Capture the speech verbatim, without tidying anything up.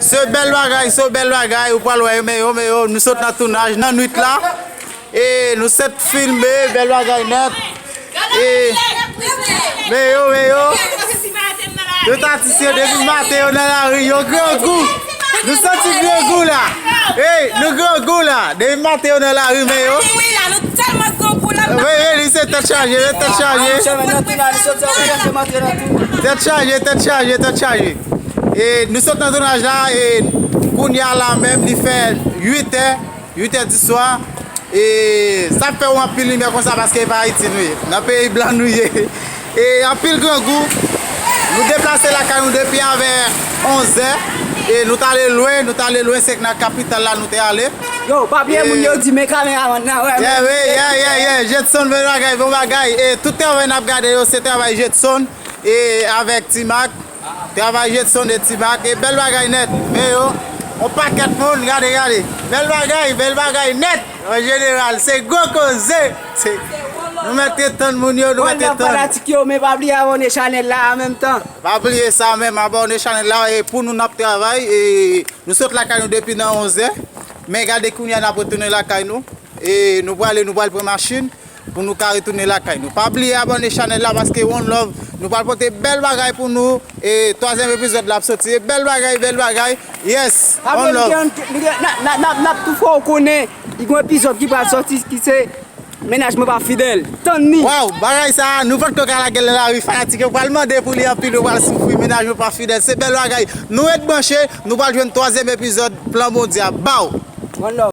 Se bèl bagay, se bèl bagay, ou pral wè, men yo, men yo, nou sot nan tounaj, nan nwit la. E nou sot filme, bèl bagay nèt. E, men yo, men yo. Tout atis yo, depi maten yo nan lari, yo grangou. Nou santi grangou la. Ey, nou grangou la. Depi maten yo nan lari, men yo. Wi, wi, la, nou tèlman grangou la. Wi, wi, li se tèt chaje, wi, tèt chaje. Tèt chaje, tèt chaje, tèt chaje. E nou sot nan tounaj la, e kounye a la menm, li fè uit è, uit è di swa. E sa fè w anpil limyè konsa paske e pa Ayiti nou ye. Nan peyi blan nou ye. E anpil grangou. Nou deplase lakay nou depi avè onz è. E nou t ale lwen, nou t ale lwen, se nan kapital la nou te ale. Yo, pa bliye moun yo di men kameramann nan, wè. Yeah, wi, yeah, yeah, yeah. Jetson, bon bagay, bon bagay. E tout travay n ap gade yo, se travay Jetson. E avèk Timak. Travay Jetson e Timak. E bèl bagay nèt. Men yo, on pakèt moun, gade, gade. Bèl bagay, bèl bagay nèt. An jeneral, se gwo koze. Se, nou mèt tann moun yo, nou mèt tann. Fanatik yo, men pa bliye abòne chanèl la an menm tan. Pa bliye sa menm, abòne chanèl la. E pou nou n ap travay, e nou sot lakay nou depi nan onz è. Men gade kounye a n ap retounen lakay nou. E nou prale, nou pral pran machin pou nou ka retounen lakay nou. Pa bliye abòne chanèl la paske one love, nou pral pote bèl bagay pou nou. E twazyèm epizòd la ap soti. E bèl bagay, bèl bagay. Yes, one love. N ap tou fè w konnen, li gon epizòd ki pral soti ki se Mennaj mwen pa fidèl. Tann ni. Waw, bagay sa, nou potko ka lage l nan lari, fanatik yo pral mande pou li anpil, yo pral soufri, mennaj mwen pa fidèl. Se bèl bagay. Nou ret branche, nou pral jwenn twazyèm epizòd Plan Bondye a. Baw! One love.